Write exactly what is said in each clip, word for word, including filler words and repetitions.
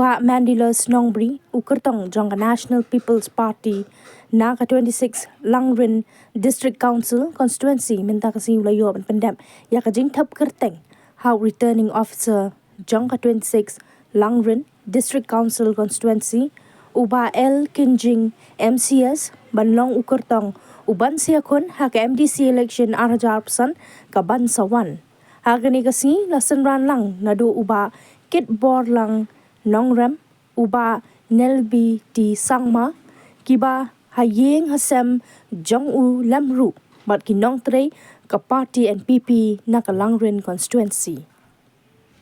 Bah Mandylus Nongbri, u kyrtong jong ka National People's Party na ka twenty-six Langrin District Council Constituency, mynta ka sngi u la ïoh ban pyndep ïa ka jingthep kyrteng ha u Returning Officer jong ka twenty-six Langrin District Council Constituency, u Bah L Kynjing M C S, ban long u kyrtong u ban sa ïakhun ha ka M D C election ar hajar arphew san ka ban sa wan. Ha kane ka sngi la synran lang naduh u Bah Kitborlang Nongrem, u Bah Nelbi T Sangma, kiba ha ïing ha sem jong u lem ruh bad ki nongtrei ka party N P P na ka Langrin constituency.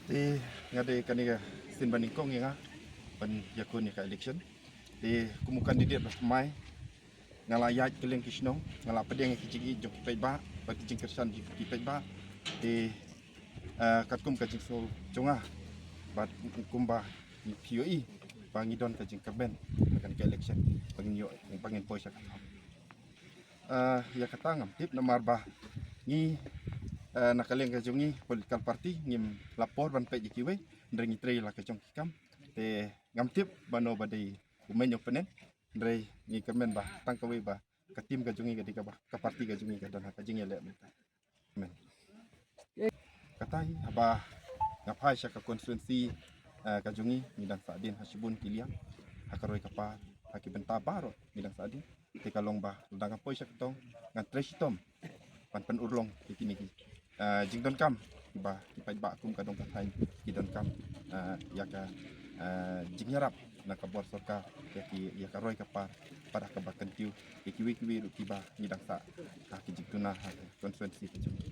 Te nga dei kane ka sien ba nyngkong ïa nga ban ïakhun ïa ka election. Te kum u candidate ba thymmai, nga la ïaid kylleng ki shnong, nga la pdiang ïa ki jingïeit jong ki paidbah bad ki jingkyrshan jong ki paidbah. Te, eh, katkum ka jingsngew jong nga bad kumba ngi phi ïohi ba ngi don ka jingkyrmen ha kane ka election ba ngin ïoh, ba ngin poi sha ka tham. Eh, ïa kata ngam tip namar ba ngi, eh, na ka liang ka jong ngi political party ngim la por ban peit ïa kiwei, hynrei ngi trei la ka jong ki kam. Te ngam tip ba no ba dei u mei u pyneng, hynrei ngi kyrmen ba tang kawei ba ka team ka jong ngi ka dei kaba ka party ka jong ngi ka don ha ka jingïaleh mynta. Amen. Kata hi haba nga phai sha ka constituency, eh, ka jong ngi, ngi dang sahdien ha shibun ki liang, ha ka roi ka par, ha ki bynta baroh ngi dang sahdien. Te ka long ba lada nga poi sha ka tong, ngan trei shitom ban pynurlong ïa kine ki, eh, jingdonkam kiba ki paidbah kum ka dong ka thaiñ ki donkam, eh, ïa ka, eh, jingïarap na ka bor sorkar ïa ki, ïa ka roi ka par, bad ha kaba kyntiew ïa kiwei kiwei ruh kiba ngi dang sah ha ki jingduna ha ka constituency ka jong ngi.